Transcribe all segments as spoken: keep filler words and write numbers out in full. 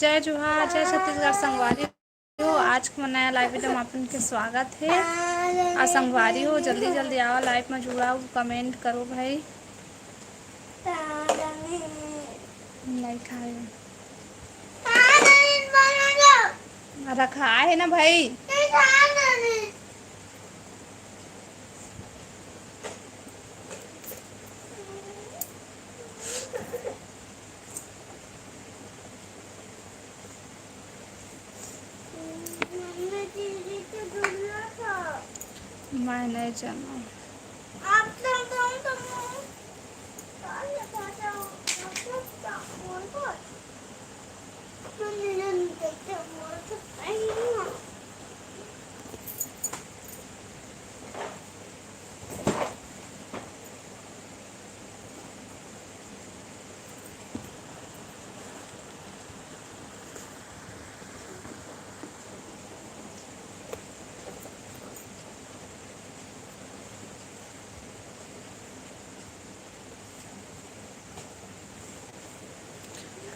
जय जोहार, जय छत्तीसगढ़ संगवारी हो। आज के नया live video में आप मन के स्वागत हे। आ संगवारी हो, जल्दी जल्दी आवा live में जुड़ाव, comment करो भाई। नहीं खाए। रखा है ना भाई। मैं नहीं जानूँ।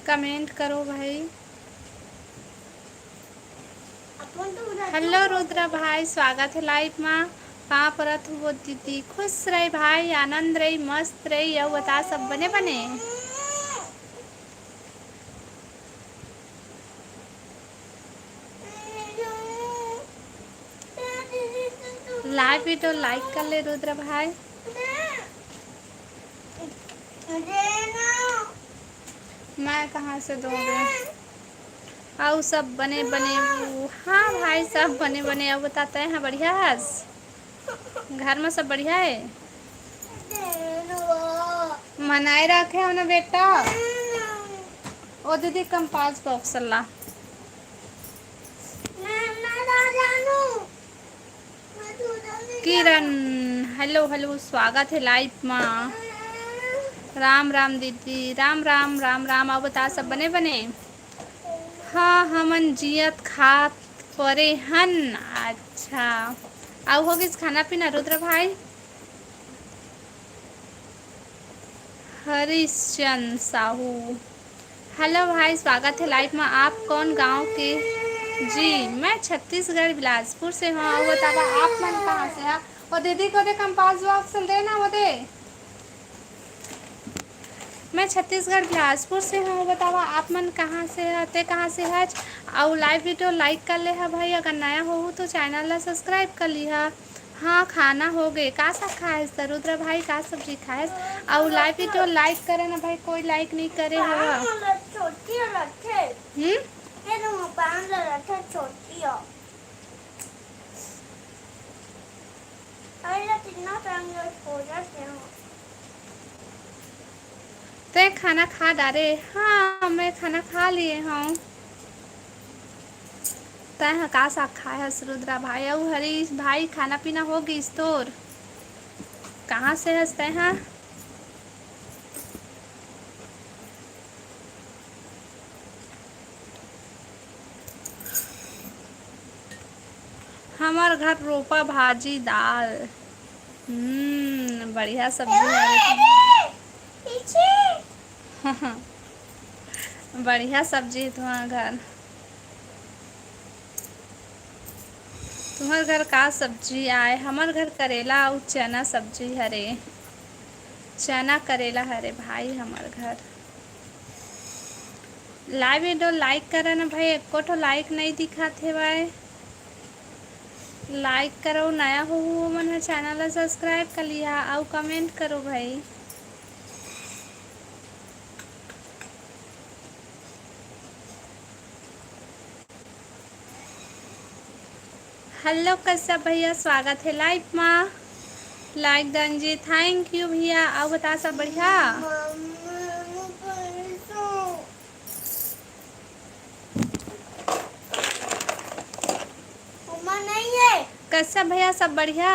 Comment करो भाई। हेलो रुद्रा भाई, स्वागत है live मा। पाँव परत हूँ वो दीदी, खुश रही भाई, आनंद रही, मस्त रही। अउ बता, सब बने बने? Live video like कर ले रुद्रा भाई। मैं कहाँ से दूँगी? अउ सब बने बने हू। हाँ भाई, सब बने बने। अउ बता, तैं ह बढ़िया हस? घर में सब बढ़िया है? मनाए रखे हो ना बेटा? ओ दीदी, compass box ला। किरण, हेलो हेलो, स्वागत है live मा। राम राम दीदी, राम राम, राम राम। अउ बता, सब बने बने? हाँ, हमन जियत खात परे हन। अच्छा, अउ हो गिस खाना पीना रुद्र भाई? हरिश्चंद साहू, हेलो भाई, स्वागत है live मा। आप कौन गांव के जी? मैं छत्तीसगढ़ बिलासपुर से हूँ। अउ बतावा, आप मन कहाँ से हा? ओ दीदी को दे, compass box दे ना, वो दे। मैं छत्तीसगढ़ बिलासपुर से हूँ। बतावा, आप मन कहाँ से हा? ते कहाँ से हच? अउ live video like कर ले हा भाई। अगर नया होहू तो channel ला subscribe कर लिहा। हाँ, खाना हो गे। का साग खाएस त रुद्रा भाई, का सब्जी खाएस? अउ live video like करे ना भाई, कोई like नहीं करे हवा। छोटी रखे। हम्म? ये तो पान रखे छोटी हो। अरे, तीनों टाइम रोज पूजा से हो। तैं खाना खा डारे? हाँ, मैं खाना खा लिए हूँ। तैं ह का साग खाए हस रुद्रा भाई? अउ हरीश भाई, खाना पीना हो गिस तोर? कहाँ से हस तैं ह? हमर घर रोपा भाजी दाल। हम्म, बढ़िया सब्जी है। बढ़िया सब्जी है तुम्हार घर। तुम्हार घर का सब्जी आय? हमर घर करेला अउ चना सब्जी हरे। चना करेला हरे भाई हमर घर। Live video like करा ना भाई, एको ठो like नहीं दिखात हेवय। Like करो, नया हो, हो मन ह channel ला subscribe कर लिहा अउ comment करो भाई। हेलो कश्यप भैया, स्वागत है live मा। Like done ji, thank you भैया। अउ बता, सब बढ़िया? कश्यप भैया, सब बढ़िया?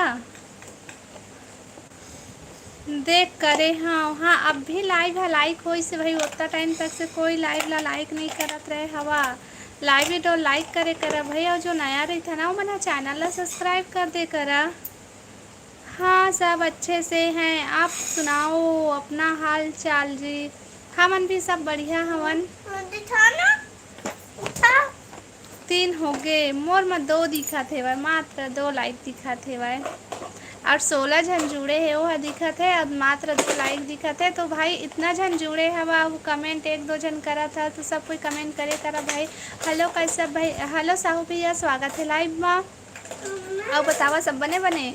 देख करे हव, हाँ, अब भी live ह like होइस हे भाई, ओतना time तक से कोई live ला like नहीं करत रहे हवा। Live video like करे करा भाई, अउ जो नया रहिथे ना, ओमन ह channel ला subscribe कर दे करा। हाँ, सब अच्छे से हैं, आप सुनाओ अपना हाल चाल जी। हमन भी सब बढ़िया हवन। दिखा ना। होगे, मोर म दो दिखत हेवय, मात्र दो लाइक दिखत हेवय। अउ सोलह झन जुड़े हे, ओह दिखत हे, अब मात्र दो लाइक दिखत हे। तो भाई, इतना झन जुड़े हवा, अब कमेंट एक दो झन करत हव, तो सब कोई कमेंट करे करा भाई। हेलो, कैसे भाई? हेलो साहू भैया, स्वागत हे लाइव म। अउ बतावा, सब बने बने?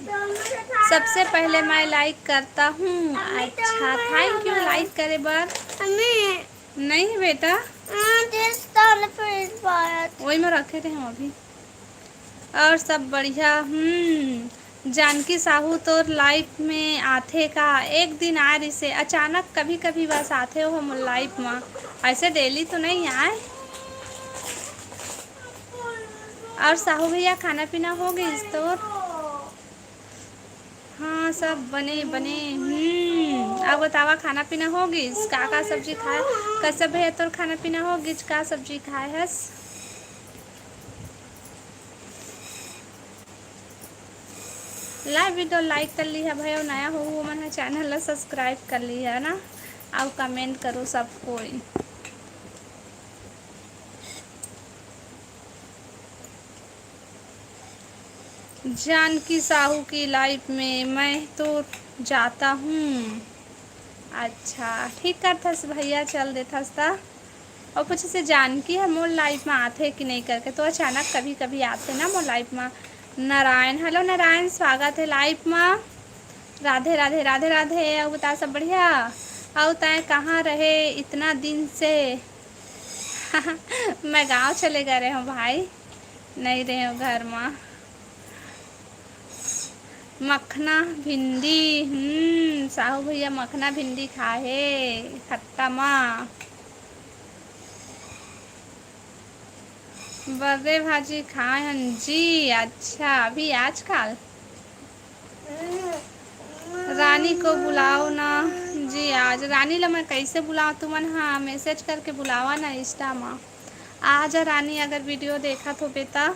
सबसे पहले मैं लाइक करता हूँ। अच्छा, थैंक यू लाइक करे बर। नहीं बेटा। हाँ, जिस साल फिर पाया था। वही में रखे थे हम अभी। और सब बढ़िया। हम्म, जानकी साहू तोर लाइफ में आथे का? एक दिन आ रिसे, अचानक कभी कभी बस आथे हो मोर लाइफ में, ऐसे डेली तो नहीं आए। और साहू भैया, खाना पीना हो गइस तोर? हाँ, सब बने बने। हम्म, अब बतावा, खाना पीना हो गिस? का का सब्जी खाए? कश्यप भैया, तोर खाना पीना हो गिस? का सब्जी खाए हस? लाइव वीडियो लाइक कर लिहा भाई, अउ नया हो वो मन ह चैनल ला सब्सक्राइब कर लिहा ना, अउ कमेंट करो सब कोई। जानकी साहू की लाइफ में मैं तो जाता हूँ। अच्छा, ठीक करथस भैया, चल देथस त। अउ कुछ से जानकी ह मोर लाइफ में आथे कि नहीं करके, तो अचानक कभी कभी आथे ना मोर लाइफ में। नारायण, हेलो नारायण, स्वागत है लाइफ में। राधे राधे, राधे राधे। अउ बता, सब बढ़िया? अउ तैं कहाँ रहे इतना दिन से? मैं गांव चले गए रहे हूँ भाई, नहीं रहे हूँ घर में। मखना भिंडी, हम्म, साहू भैया मखना भिंडी खाए हे खट्टा मा। बर्रे भाजी खाए हन जी। अच्छा, अभी आजकल? रानी को बुलाओ ना जी। आज रानी ला मैं कैसे बुलाओ? तुमन हाँ मैसेज करके बुलावा ना इंस्टा मा। आ जा रानी, अगर वीडियो देखत होबे ता।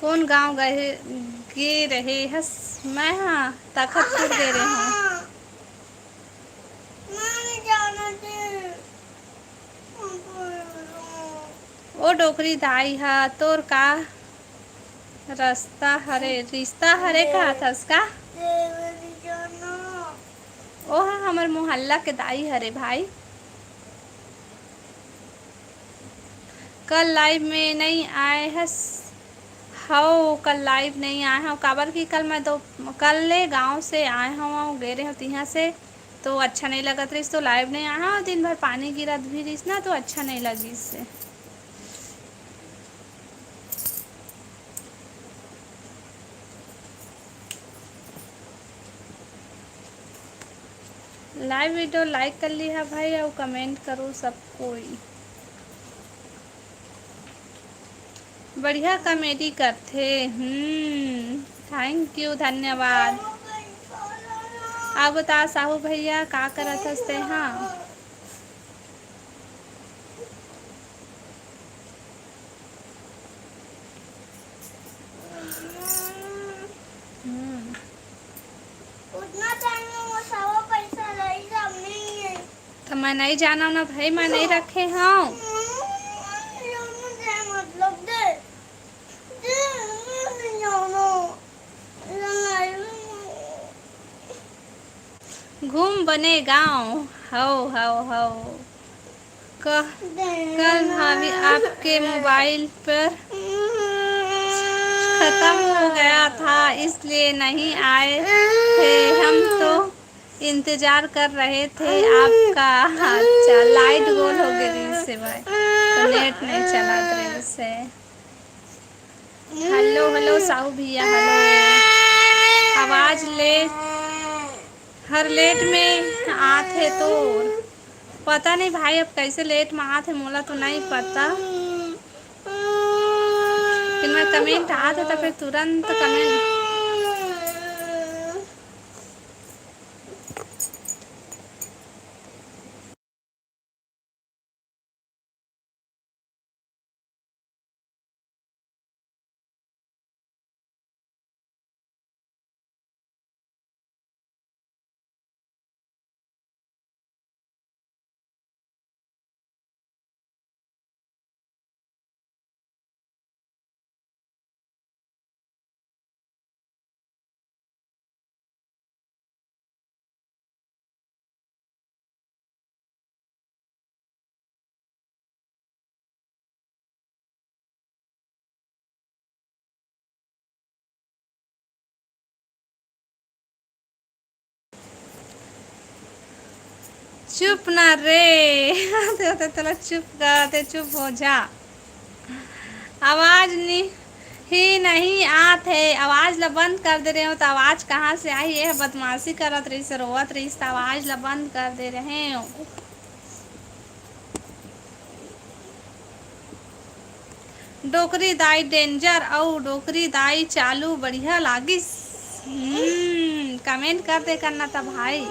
कौन गांव गए, गे रहे हस? मैं हाँ तखतपुर गे रहे हूँ। ओ डोकरी दाई हा, तोर का रस्ता हरे, रिश्ता हरे कहत हस का? ओहा हमर मोहल्ला के दाई हरे भाई। कल लाइव में नहीं आए हस? हव, कल लाइव नहीं आए हव, काबर कि कल मैं दो, कल ले गांव से आए हव, गे रहे हव तिहां से, तो अच्छा नहीं लगत रहिस, तो लाइव नहीं आए हव। दिन भर पानी गिरत भी रहिस ना, तो अच्छा नहीं लगिस। लाइव वीडियो लाइक कर लिहा भाई, अउ कमेंट करो सब कोई। बढ़िया कॉमेडी करथे। हम्म, थैंक यू, धन्यवाद। अब बता साहू भैया, का करत हस तेहा? हम्म। उतना टाइम में वो सवा पैसा रही, सब नहीं है। तो मैं नहीं जाना ना भाई, मैं नहीं रखे हूँ। हम्म, ये मुझे मतलब दे। दे, मैं नहीं जाना। ये नहीं। घूम बने गांव, हव, हव, हव। कह, कल भाभी आपके मोबाइल पर खत्म हो गया था, इसलिए नहीं आए थे। हम तो इंतजार कर रहे थे आपका। अच्छा, लाइट गोल हो गई रहिस हे भाई, तो नेट नहीं चलत रहिस हे। हेलो, हेलो, साहू भैया, हेलो। आवाज ले, हर लेट में आत हे तो पता नहीं भाई, अब कैसे लेट में आत हे, मोला तो नहीं पता। फिर मैं कमेंट आत हे तो फिर तुरंत कमेंट। चुप ना रे। ते, ते, तोला चुप कर, ते चुप हो जा। आवाज नि-, ही नहीं आत हे। आवाज ला बंद कर दे रहे हो, तो आवाज कहाँ से आही? ये बदमाशी करत रहिस, रोवत रहिस, तो आवाज ला बंद कर दे रहे हो। डोकरी दाई danger अउ डोकरी दाई चालू बढ़िया लागिस। हम्म, comment कर दे करना त भाई।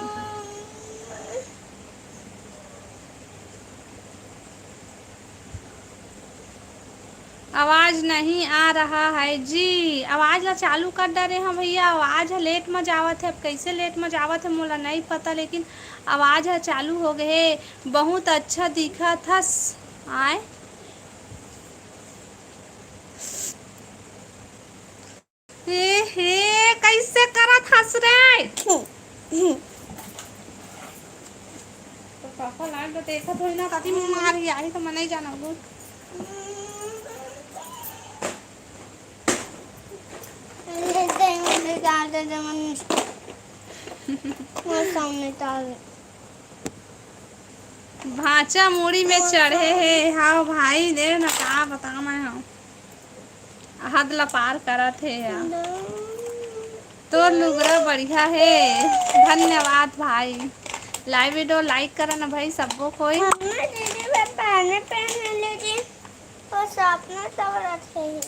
आवाज नहीं आ रहा है जी। आवाज ला चालू कर डरे हंव भैया, आवाज ह late म जावत हे। अब कैसे late म जावत हे मोला नहीं पता, लेकिन आवाज ह चालू हो गए हे। बहुत अच्छा दिखत हस। आय। हे, हे, कैसे करत हस रे? तो पापा live तो देखत होई ना, ताती मुंह मार ही आई तो मैं नहीं जाना वो। वो सामने डाल। भांचा मुड़ी में चढ़े हे। हाँ भाई, दे ना, का बता मैं हूँ। हद ला पार करत हे यार। तोर लुगरा बढ़िया हे। धन्यवाद भाई। Live video like करा ना भाई, सबो कोई। मम्मा, दीदी, मैं पहने पहने लेती, वो साफ ना सब रखे हैं।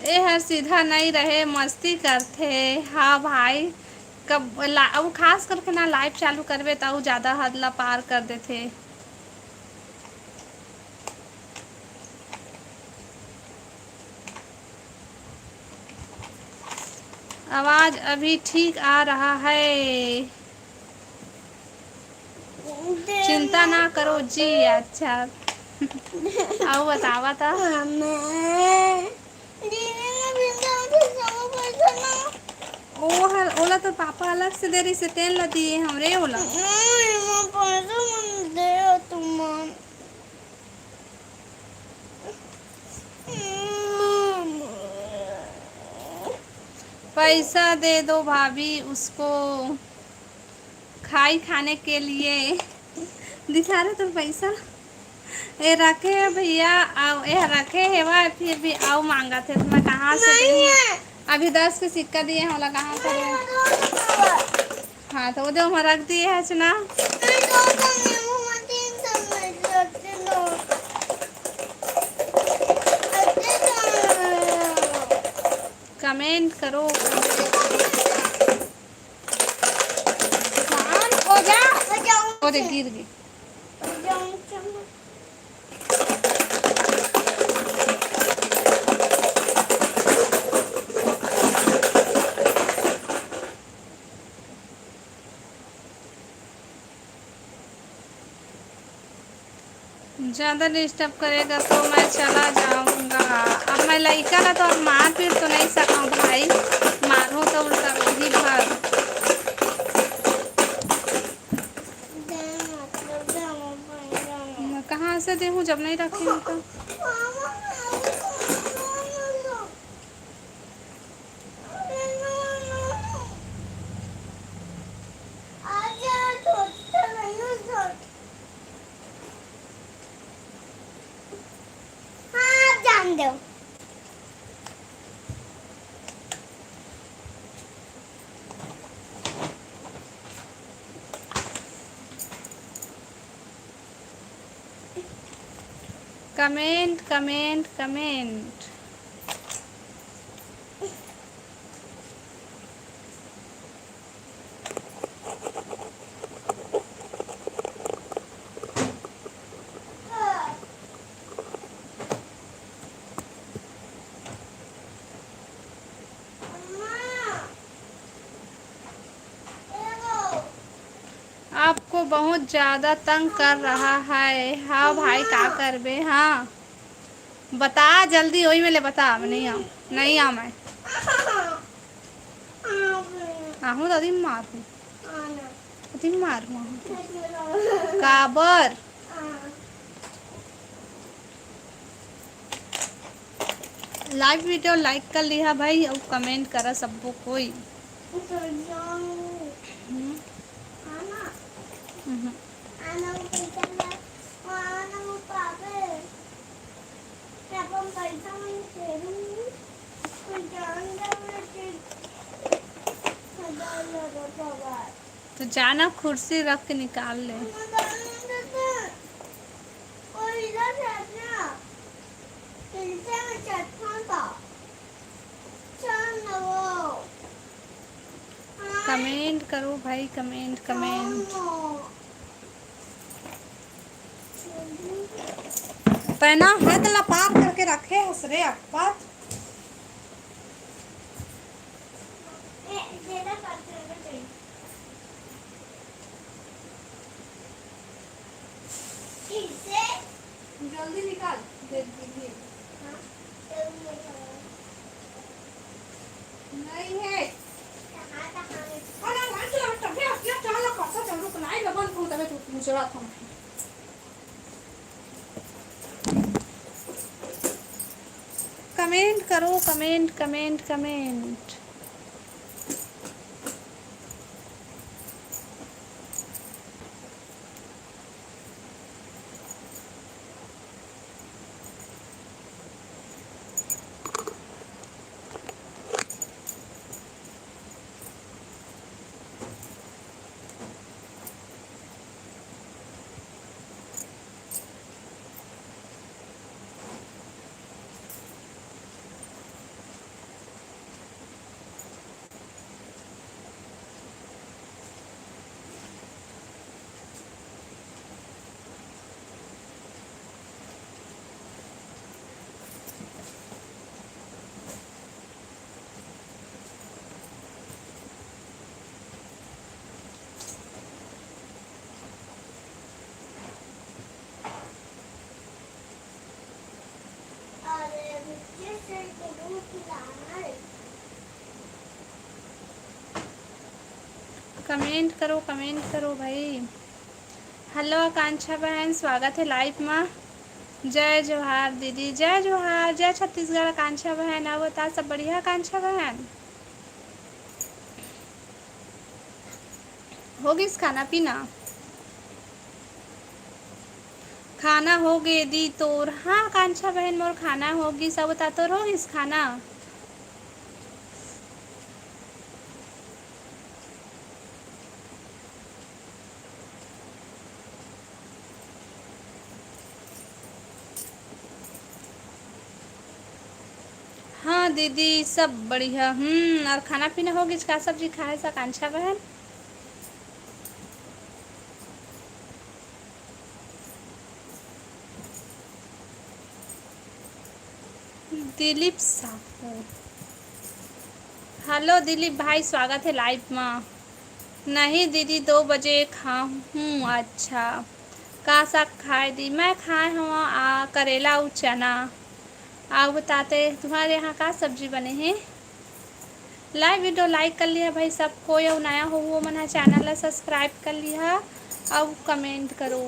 ए हर सीधा नई रहे, मस्ती करथे। हाँ भाई, कब ला-, अउ खास करके ना live चालू करबे त अउ ज्यादा हद ला पार कर देथे। आवाज अभी ठीक आ रहा है। चिंता ना करो जी। अच्छा। अउ बतावा त। ओ हर, ओला तो पापा अलग से दे रही से, तेन ला दिए हमरे ओला। पैसा दे दो भाभी उसको। खाई खाने के लिए। दिखा रहे तो पैसा। ए रखे हे भैया, अउ ए रखे हेवा, फिर भी अउ मांगत हे, तो मैं कहाँ से दूँ? अभी दस के सिक्का दिए हैं, ओला कहाँ से दूँ? हाँ, तो वो दे, वहाँ रख दिए है चुना। Comment करो। शांत हो जा। हो जा, गिर गई। ज्यादा disturb करेगा तो मैं चला जाऊंगा। अब मैं लइका ला तो अब मार पीट तो नहीं सकूं भाई, मारूं तो उल्टा वही भर। कहाँ से देहूँ जब नहीं रखे हैं तो? हाँ, आप जान दो। Comment, comment, comment। आपको बहुत ज्यादा तंग कर रहा है। हाँ भाई, का करबे? हाँ, बता जल्दी, वही में ले बता। मैं नहीं आऊँ, नहीं आऊँ मैं। आहूँ दादी, मार हूँ। अति मार मार। काबर? Live video like कर लिहा भाई, अउ comment करा सब्बो कोई। हम्म। जाना, कुर्सी रख के निकाल ले। कमेंट करो भाई, कमेंट, कमेंट। तैना हद ला पार करके रखे हस रे अकबर। जल्दी निकाल, दे दीजिए। नहीं है। अरे, लाइट लगा, तबे अपना चाला पता चल, रुक, लाइट बंद करूँ, तबे तू मुझे बात हम। कमेंट करो, कमेंट, कमेंट, कमेंट। कमेंट करो, कमेंट करो भाई। हेलो आकांक्षा बहन, स्वागत है लाइव मा। जय जोहार दीदी, जय जोहार, जय छत्तीसगढ़ आकांक्षा बहन। अउ बता, सब बढ़िया आकांक्षा बहन? हो गिस खाना पीना? खाना हो गे दी तोर? हाँ आकांक्षा बहन, मोर खाना हो गिस। अउ बता, तोर हो गिस खाना? हाँ दीदी, सब बढ़िया। हम्म, अउ खाना पीना हो गिस? का सब्जी खाए हस आकांक्षा बहन? दिलीप साहू। हेलो दिलीप भाई, स्वागत है लाइव मा। नहीं दीदी, दो बजे खाहूँ। अच्छा, का साग खाए दी? मैं खाए हवं आ, करेला अउ चना। अउ बता ते, तुम्हारे यहाँ का सब्जी बने हे? लाइव वीडियो लाइक कर लिहा भाई सब कोई, अउ नया हो वो मन ह चैनल ला सब्सक्राइब कर लिहा, अउ कमेंट करो।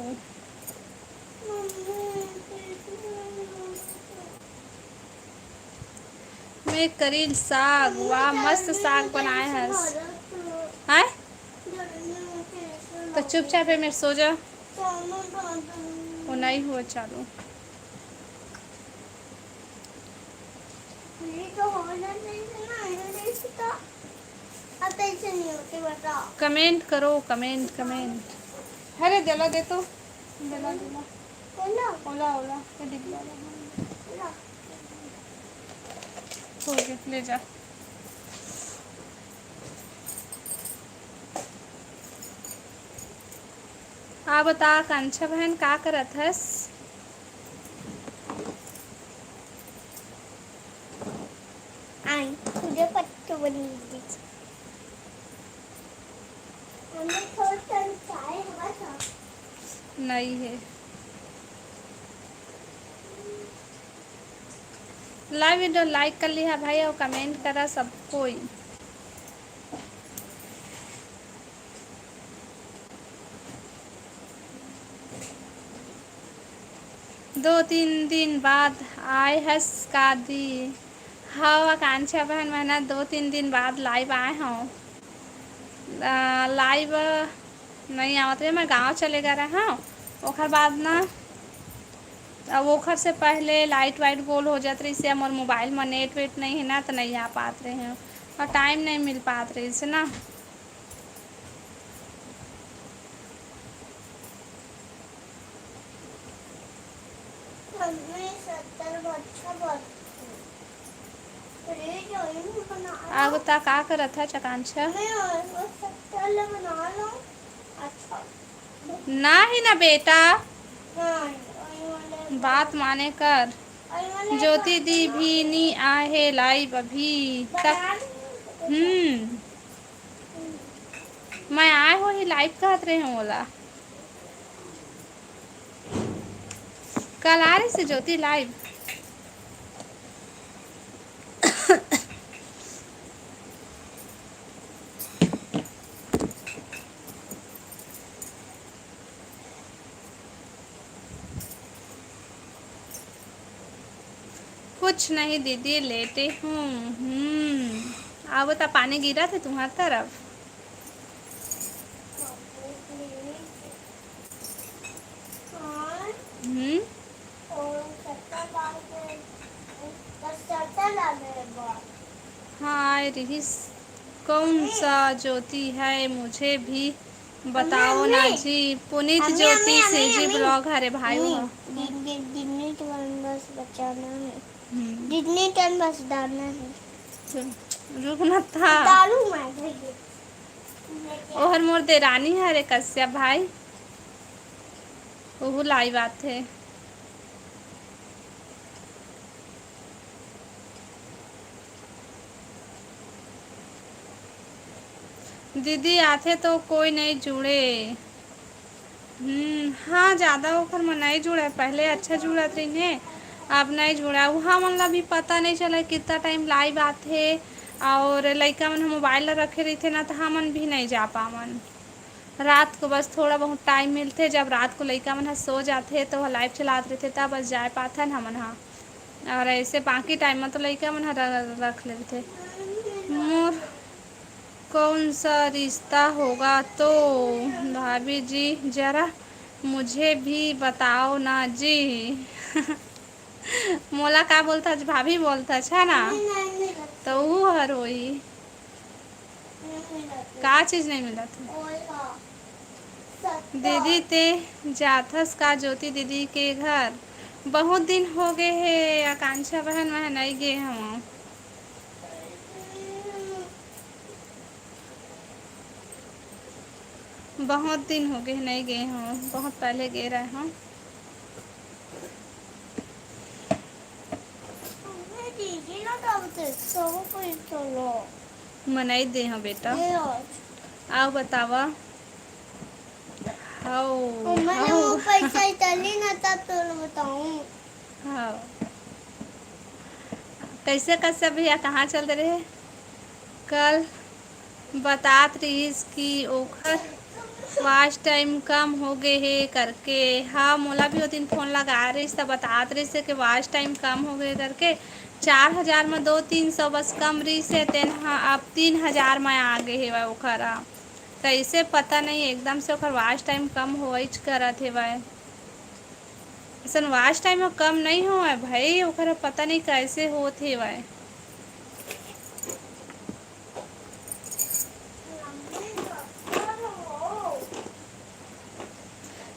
मैं करेल साग, वाह, मस्त साग बनाए हस। हैं? तो चुपचाप है मेरे सो जा। वो नहीं हुआ चालू। कमेंट करो, कमेंट, कमेंट। अरे, देला दे तो। देला, देला। ओला? ओला, ओला। ये डिब्बा वाला। ओला। हो गया, ले जा। आ बता, आकांक्षा बहन, का करत हस? आई, तुझे पत्तू बनी दीजिए। मम्मी, थोड़ा सा चाय हवा था। नहीं है। लाइव वीडियो लाइक कर लिहा भाई, अउ कमेंट करा सब कोई। दो तीन दिन बाद आए हस का दी? हव आकांक्षा बहन, मैं ना दो तीन दिन बाद लाइव आए हव। आ, लाइव नहीं आवत रहे, मैं गांव चले गए रहे हव। ओकर बाद ना, अब ओकर से पहले लाइट वाइट गोल हो जात रहिस, या मोर मोबाइल में नेट वेट नहीं है ना, तो नहीं आ पात रहे हव, अउ टाइम नहीं मिल पात रहिस ना। मैं सत्तर में अच्छा बात। अरे, जो ही नहीं बना रहा। आगो ता का करत हच, आकांक्षा? मैं सत्तर ले बना लूं। अच्छा। ना ही ना बेटा, हाँ, वही वाले बात माने कर। वही वाले ज्योति बात दी ना। भी नी आए हे लाइव अभी तक। बना लूं। हम्म। मैं आए हो ही लाइव कहत रहे हूँ ओला। कल आ रही से ज्योति लाइव। कुछ नहीं दीदी, लेटे हूँ। हम्म, अब तो पानी गिरा थे तुम्हार तरफ। हम्म। हाँ, आए रिहिस। कौन सा ज्योति है, मुझे भी बताओ ना जी। पुनीत ज्योति से जी ब्लॉग हरे भाई। वो डिडनी टन बस बचाना है। हम्म। डिडनी टन बस डालना है। चल, रुक ना था। डालू मैं भैया। ओहर मोर देरानी हरे कश्यप भाई। ओहू लाइव आथे। दीदी आथे तो कोई नहीं जुड़े। हम्म, हाँ, ज़्यादा ओखर मन नहीं जुड़े, पहले अच्छा जुड़त रहिन हे, अब नहीं जुड़े। वहाँ मन ला भी पता नहीं चले कितना टाइम लाइव आथे, और लइका मन ह मोबाइल ला रखे रहिथे ना, तो हमन भी नहीं जा पावन। रात को बस थोड़ा बहुत टाइम मिलथे, जब रात को लइका मन ह सो जाथे, तो वह लाइव चलात रहिथे, तब बस जाए पाथन हमन ह। और ऐसे बाकी टाइम में तो लइका मन ह र-, रख लेथे। मोर कौन सा रिश्ता होगा तो भाभी जी, जरा मुझे भी बताओ ना जी। मोला का बोलथच, भाभी बोलथच, है ना? तो ऊ हर होई। का चीज नहीं मिलत हे? दीदी, ते जाथस का ज्योति दीदी के घर? बहुत दिन हो गए हे आकांक्षा बहन, मैं नहीं गे हूँ। बहुत दिन हो गए, नहीं गए हूँ, बहुत पहले गए रहे हूँ। मनई दे हव बेटा। आओ बतावा। हव, मम्मा ने हव। वो पैसा इटली ना, तब तो बताऊं। हव। कैसे कश्यप भैया कहाँ चल दे रहे? कल बतात रिहिस कि ओखर वॉच टाइम कम हो गे हे करके। हाँ, मोला भी ओ दिन फोन लगा रिहिस त बतात रिहिस हे कि वॉच टाइम कम हो गे करके। चार हजार म दो तीन सौ बस कम रिहिस हे, तेन ह अब तीन हजार म आ गे हेवय ओखर ह। कइसे पता नहीं, एकदम से ओखर वॉच टाइम कम होइच करत हेवय। अइसन वॉच टाइम ह कम नहीं होवय भाई, ओखर ह पता नहीं कइसे होत हेवय।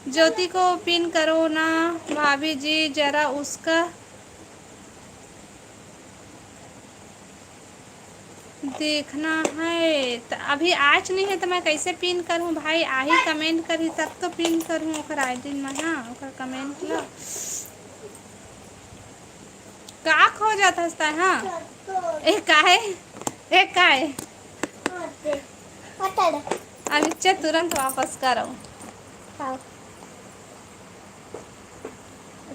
ज्योति को पिन करो ना भाभी जी, जरा उसका देखना है। त अभी आज नहीं है तो मैं कैसे पिन करूँ भाई? आही कमेंट करही तब तो पिन करूँ ओकर आईडी में, हाँ, ओकर कमेंट ला। का खो जात हस तैं, हाँ? ए, काहे? ए, काहे? अनिच्चे तुरंत वापस करो। हाँ।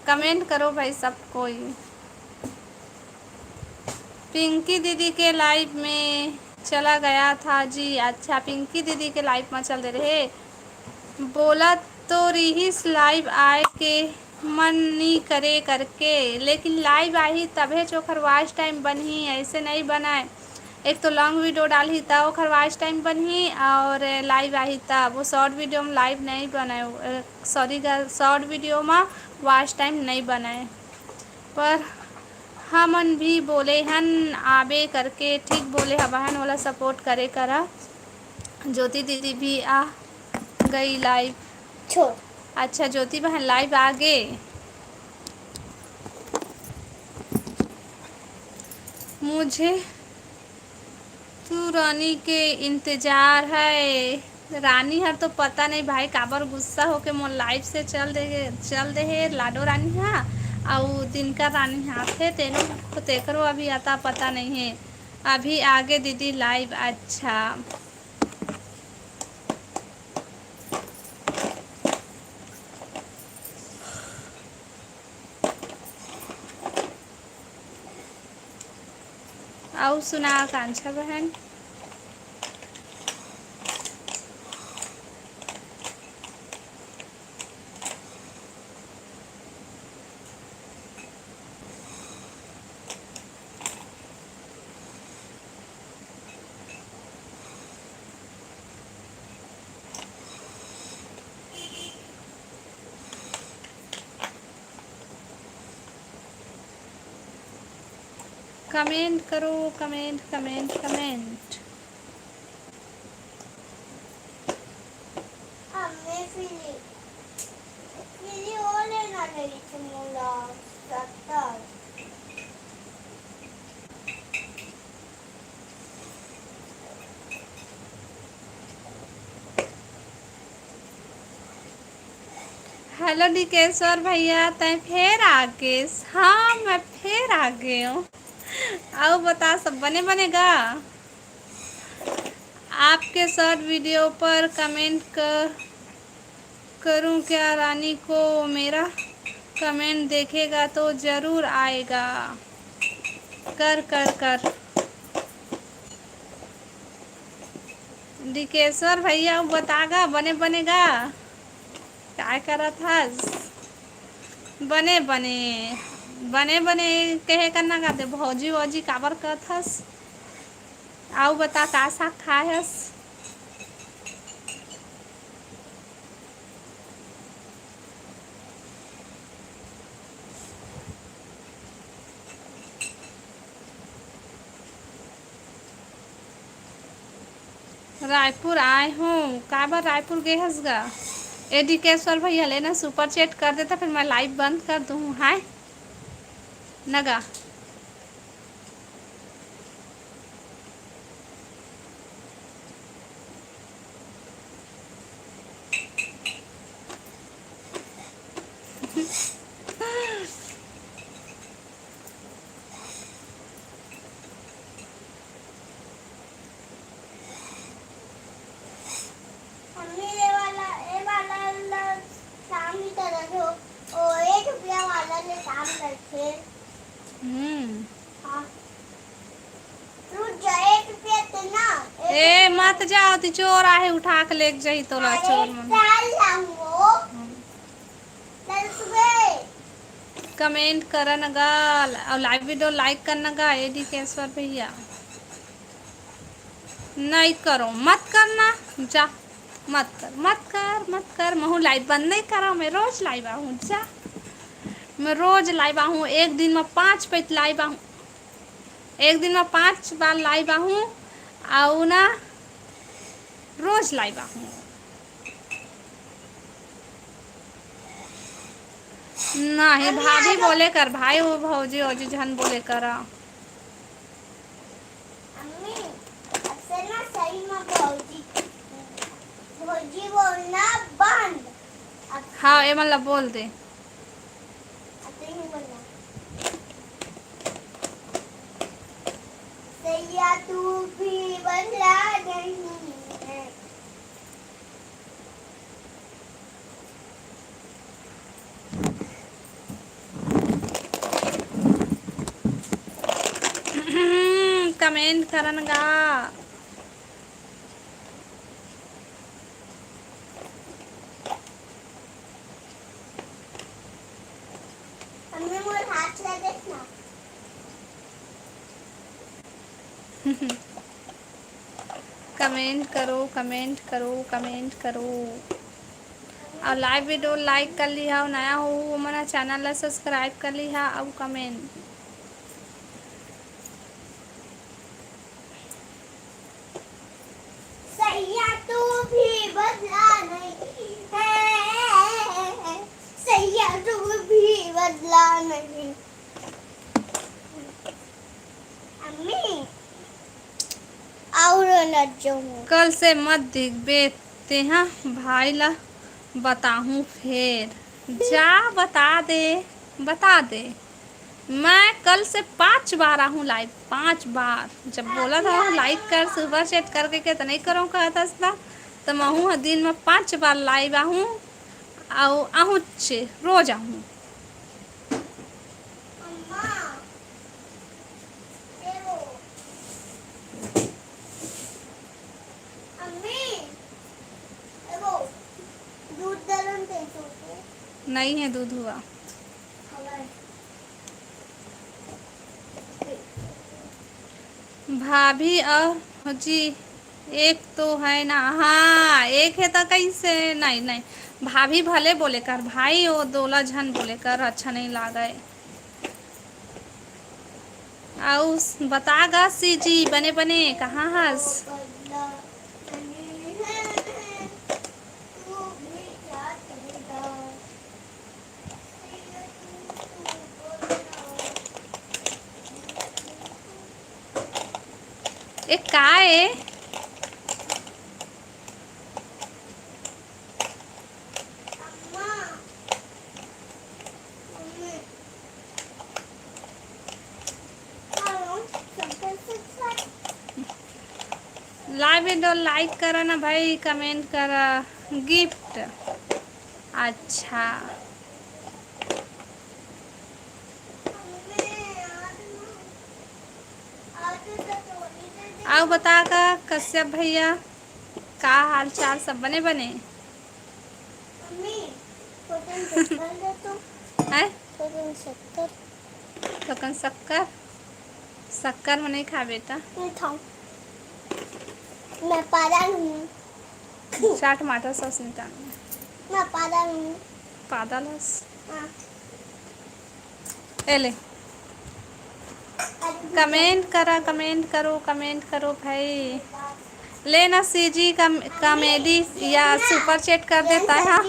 कमेंट करो भाई सब कोई। पिंकी दीदी के लाइव में चला गया था जी। अच्छा, पिंकी दीदी के लाइव में चल दे रहे। बोला तो रिहिस लाइव आए के मन नी करे करके, लेकिन लाइव आही तभेच ओखर वॉच टाइम बनही, ऐसे नहीं बनाए। एक तो लॉन्ग वीडियो डालही त ओखर वॉच टाइम बनही, और लाइव आही त वो शॉर्ट वीडियो में लाइव नहीं बनाए, सॉरी, शॉर्ट वीडियो में वॉच टाइम नहीं बनाए। पर हमन भी बोले हन आबे करके। ठीक बोले हवा हन, ओला सपोर्ट करे करा। ज्योति दीदी भी आ गई लाइव। छोड़। अच्छा, ज्योति बहन लाइव आ गे। मुझे तू रानी के इंतजार है। रानी हर तो पता नहीं भाई काबर गुस्सा होके मोर लाइव से चल दे, चल दे हे लाडो रानी हा, अउ दिनकर रानी हा थे तेनो, तेकरो अभी आता पता नहीं है। अभी आगे दीदी लाइव। अच्छा। अउ सुना आकांक्षा बहन। कमेंट करो, कमेंट, कमेंट, कमेंट। हमें फिली, फिली वो लेना नहीं थी मोला, सत्तर। हेलो डिकेश्वर भैया, तैं फेर आ गेस? हाँ, मैं फेर आ गए हूँ। अउ बता, सब बने बने गा? आपके शॉर्ट वीडियो पर कमेंट कर करूं क्या रानी को? मेरा कमेंट देखेगा तो जरूर आएगा। कर कर कर। डिकेश्वर भैया, अउ बता गा, बने बने गा? काय करत हस? बने बने, बने बने कहे करना गा ते, भौजी वौजी काबर कहत हस? अउ बता, का साग खाए हस? रायपुर आए हूँ। काबर रायपुर गे हस गा? ए डिकेश्वर भैया, लेना सुपर चैट कर देता, फिर मैं लाइव बंद कर दूँ, हाय नगा। मम्मी, ये वाला, ये वाला ला काम नहीं करत हो। ओ, एक रुपया वाला ले काम करथे। हम्म। हाँ। रुक जा, एक रुपया तो ना, एक ए, रुपया। मत जाओ, ती चोर आहे, उठा के लेके जाही तोला, अरे, चोर मन। चल लाऊंगो। हम्म। चल सुबह। कमेंट करन गा, अउ लाइव वीडियो लाइक करन गा, ए डिकेश्वर भैया। नहीं करो, मत करना, जा, मत कर, मत कर, मत कर। महू लाइव बंद नहीं करा, मैं रोज लाइव आहूँ, जा, मैं रोज लाइव आहूँ, एक दिन में पाँच पैत लाइव आहूँ, एक दिन में पाँच बार लाइव आहूँ, अउ ना रोज लाइव आहूँ। नहीं, अम्मी, भाभी आज बोले कर, भाई वो भौजी, भौजी झन बोले करा। अम्मी, असल में सही में भौजी, भौजी बोलना बंद। अब हाँ, ए मन ला बोल दे। अब तो यूं बोलना। सैया तू भी बदला नहीं है। कमेंट करन गा। हमने मोर हाथ ला देख ना। कमेंट करो, कमेंट करो, कमेंट करो। अउ लाइव वीडियो लाइक कर लिहा, अउ नया हो, वो मना चैनल ला सब्सक्राइब कर लिहा, अउ कमेंट। सैया तू भी बदला नहीं है, सैया तू भी बदला नहीं। कल से मत दिखबे तेहा भाई ला बताहूँ फेर। जा बता दे, बता दे। मैं कल से पाँच बार आहूँ लाइव, पाँच बार। जब बोला था लाइक कर, सुपर चैट करके के त नहीं करो कहत हस ना, त महूँ ह दिन में पाँच बार लाइव आहूँ। अउ आहूँच, रोज आहूँ। अम्मी, एगो दूध दलन दे दो। नहीं है दूध हुआ। हवा है। भाभी और जी एक तो है ना, हाँ, एक है तो कैसे? नहीं, नहीं, भाभी भले बोले कर, भाई वो दोला झन बोले कर, अच्छा नहीं लागे। अउ बता गा सीजी, बने बने कहाँ हस? ए, का ए? लाइव वीडियो लाइक करा ना भाई, कमेंट करा, गिफ्ट। अच्छा, अउ बता का कश्यप भैया, का हाल चाल, सब बने बने? मम्मी, थोकन शक्कर दे तो। हैं? थोकन शक्कर। थोकन शक्कर? शक्कर में नहीं खा बेटा। नहीं खाऊं। मैं पागल हूँ। चाट टमाटर सॉस निकाल। मैं पागल हूँ। पागल हस। हाँ। ए ले। कमेंट करा, कमेंट करो, कमेंट करो भाई। ले ना सीजी कम-, कॉमेडी या सुपर चैट कर देता है, हाँ।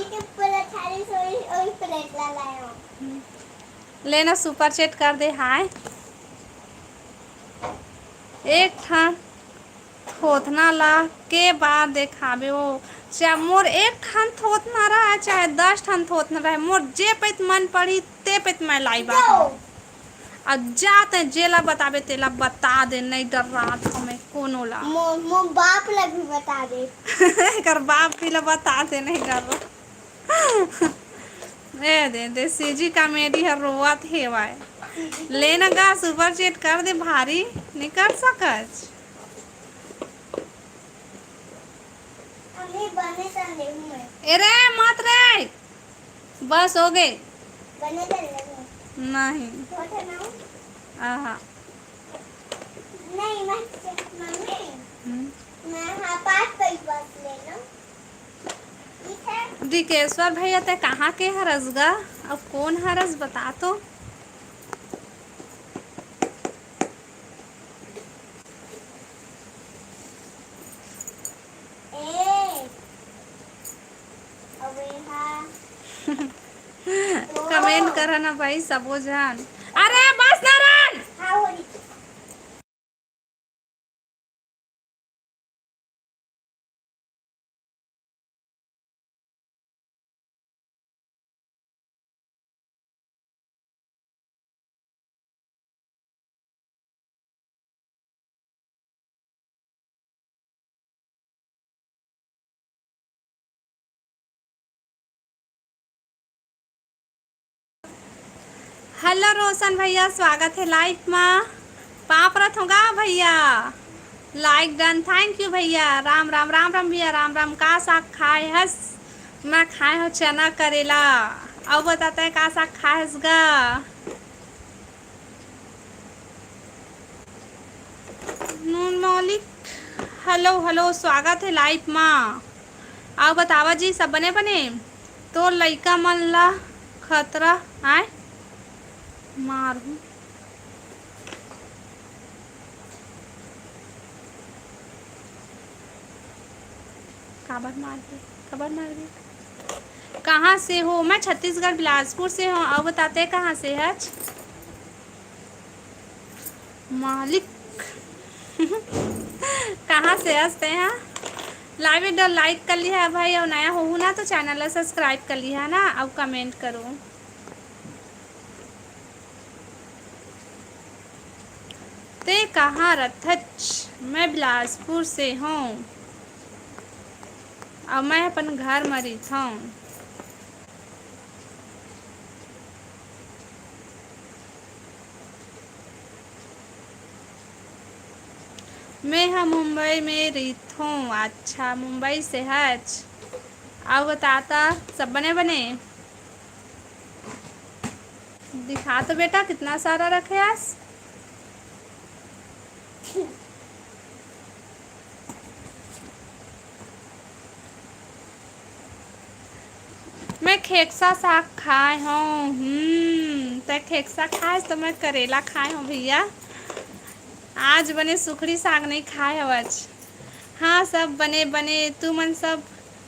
ले ना सुपर चैट कर दे, हाय। एक ठन थोथना ला के बार देखाबे ओ। चाहे मोर एक ठन थोथना रहे, चाहे दस ठन थोथना रहे, मोर जे पइत मन पड़ी, ते पइत मैं लाइव आहूँ। अउ जा तैं जेला बताबे, तेला बता दे, नहीं डर्रात हूँ मैं कोनो ला। मो-, मोर बाप ला भी बता दे। एकर बाप भी ला बता दे, नहीं डर्रा। ए दे, दे, सीजी कॉमेडी हर रोवत हेवय। ले ना गा, सुपर चैट कर दे, भारी नहीं कर सकच। अम्मी, बने त लेहूं मैं। ए रे, मत रे। बस हो गए। बने त लेहूं। नहीं। होठे ना हो? आहा। नहीं, मैं, मम्मी। हम्म। मैं, हाँ, पाँच पैक बस ले लो। ठीक है। दिकेश्वर भैया, ते कहाँ के हरस गा? अब कौन हरस, बता तो। ए, अबे हाँ। कमेंट करा ना भाई सबो झन। अरे बस नारायण। हाँ, हो रही। हेलो रोशन भैया, स्वागत है लाइव मा। पाँव परत हों गा भैया, लाइक डन, थैंक यू भैया। राम राम, राम राम भैया, राम राम। का साग खाए हस? मैं खाए हों चना करेला। अउ बता तैं का साग खाए हस गा? नून मौलिक, हेलो, हेलो, स्वागत है लाइव मा। अउ बतावा जी, सब बने बने? तोर लइका मन ला खतरा आय मारहूँ। काबर मारबे? काबर मारबे? कहाँ से हो? मैं छत्तीसगढ़ बिलासपुर से हूँ। अउ बता तैं कहाँ से हच? मालिक। कहाँ से हस तेहा? Live video like कर लिहा भाई, अउ नया होहू ना तो channel ला subscribe कर लिहा ना, अउ comment करो। ते कहाँ रथच? मैं बिलासपुर से हूँ, अउ मैं अपन घर म रहिथौं। मैं ह मुंबई में रहिथों। अच्छा, मुंबई से हच। अउ बता त, सब बने बने? दिखा तो बेटा, कितना सारा रखे हस। मैं खेकसा साग खाए हौं। हम्म, तै खेकसा खाए तो मैं करेला खाए हौं भैया। आज बने सुखड़ी साग नहीं खाए हवच। हाँ, सब बने बने। तू मन सब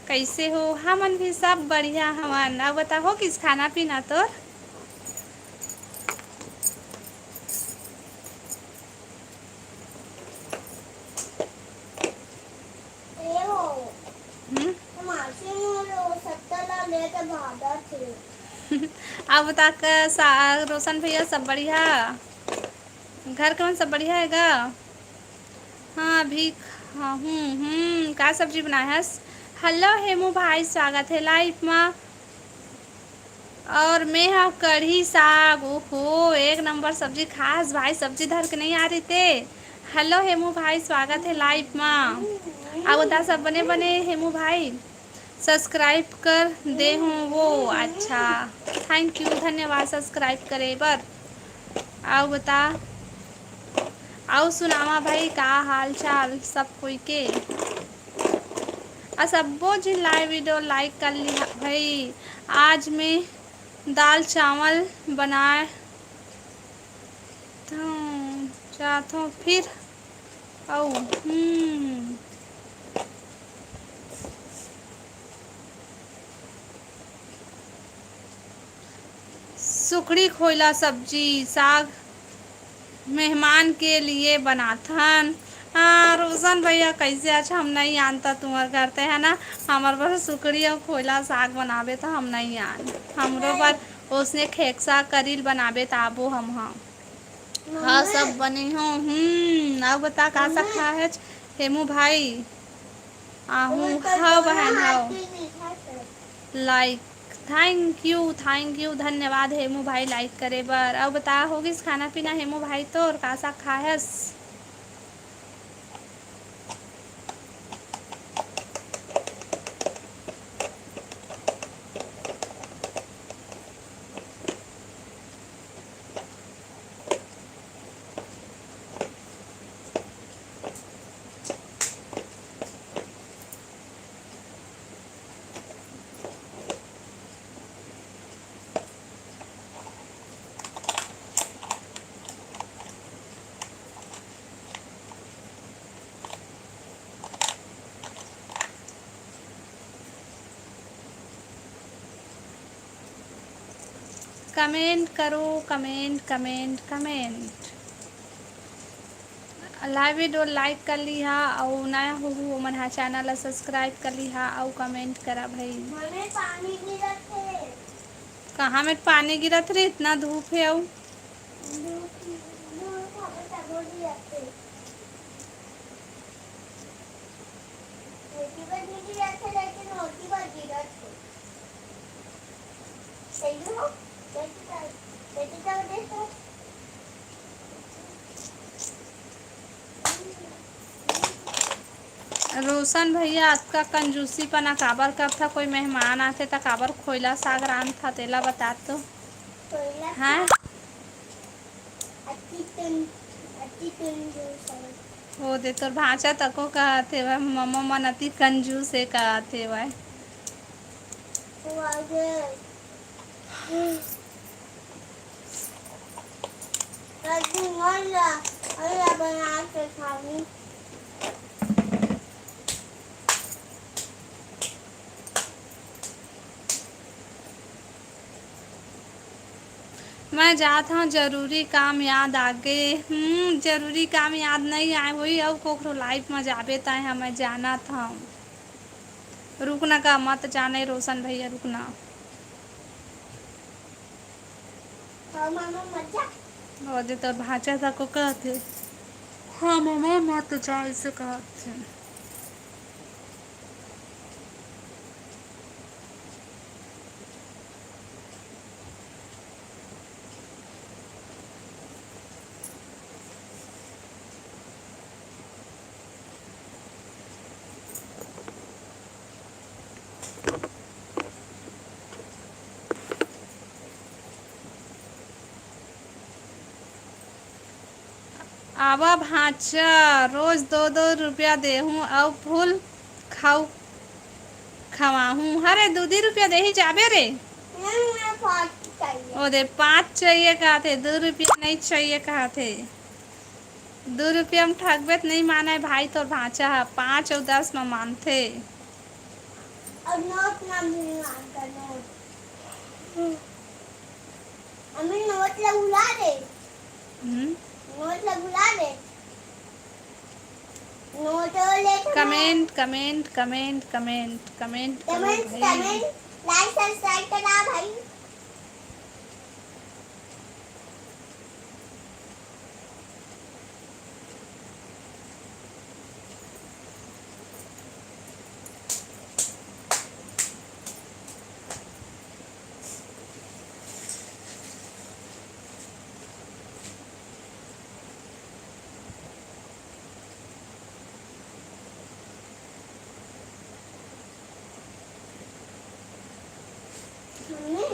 कैसे हो? हमन भी सब बढ़िया हवन। अब बताओ, किस खाना पीना तोर? ए हो, हम्म? मासी मोर ओ सत्ता ला लेके भागत हे। अब तक सा-, रोशन भैया सब बढ़िया? घर के मन सब बढ़िया हे गा? हाँ, अभी खाहूँ। हम्म, का सब्जी बनाए हस? Hello हेमू भाई, स्वागत हे live मा। और मैं हा कढ़ी साग, ओहो, एक नंबर सब्जी खास भाई, सब्जी धर के नहीं आ रही ते। Hello हेमू भाई, स्वागत हे live मा। अउ बता, सब बने बने हेमू भाई? Subscribe कर दे हूँ वो, अच्छा, thank you, धन्यवाद subscribe करे बर। अउ बता, अउ सुनावा भाई, का हाल चाल सब कोई के? अ सब्बो झिन live video like कर लिहा भाई। आज मैं दाल चावल बनाए थों, चाहथों फिर अउ, हम्म, सुखड़ी खोइला सब्जी साग मेहमान के लिए बनाथन। हाँ, रोशन भैया, कैसे आज हम नहीं आन त तुम्हर घर ते, है ना? हमर बर सुखड़ी अउ खोइला साग बनाबे त हम नहीं आन। हमरो बर ओसने खेकसा करील बनाबे त आबो हम, हाँ। हाँ, सब बने हो। हम्म, अउ बता, का सा खाए हच हेमू भाई? आहू, हव बहन, हव। Like, thank you, thank you, धन्यवाद हेमू भाई like करे बर। अउ बता, होगिस खाना पीना हेमू भाई तोर, का साग खाए हस? Comment करो, comment, comment, comment। Live video like कर लिहा, अउ नया होहू ओमन हा channel ला subscribe कर लिहा, अउ comment करा भाई। मम्मी, पानी गिरत हे। कहाँ में पानी गिरत रे? इतना धूप हे अउ। धूप, धूप हवे तभो गिरत हे। ओती बर नहीं गिरत हे, लेकिन ओती बर गिरत हे। रोशन भैया, अतका कंजूसीपना काबर करथा? कोई मेहमान आथे, त काबर खोइला साग रांधथा, तेला बता तो। खोइला हाँ? साग। अति कं-, अति कंजूस हवे। वो दे, तोर भांचा तको कहत हेवय, ममा मन अति कंजूस हे कहत हेवय। वो आगे। कल दिन मन ला, मन ला बना के खाऊं। मैं जात हंव, जरूरी काम याद आगे। हम्म, जरूरी काम याद नइ आय होही, अउ कोखरो लाइफ म जाबे तंय ह, मैं जानत हंव। रुक न का, मत जाने रोशन भैया, रुक न। हाँ, मामा, मत जा। ओ दे तोर भांचा तको कहत हे, "हाँ, मामा, मत जा," अइसे कहत हे। आवा भांचा, रोज दो दो रुपया देहूं अउ फूल खाऊ खवाहूं। हरे, दू दी रुपया देही, जाबे रे। नहीं, मैं पाँच चाहिए। ओ दे, पाँच चाहिए कहत हे, दू रुपया नहीं चाहिए कहत हे। दू रुपया म ठगबे त नहीं मानय भाई, तोर भांचा ह पाँच अउ दस म मानथे। अउ नोट म भी मानता, नोट। हम्म। अम्मी, नोट ला भुला दे। हम्म। नोट ला भुला दे। नोट ले तो comment, comment, comment, comment, comment करो कमेंट, भाई। कमेंट, like, subscribe करा भाई।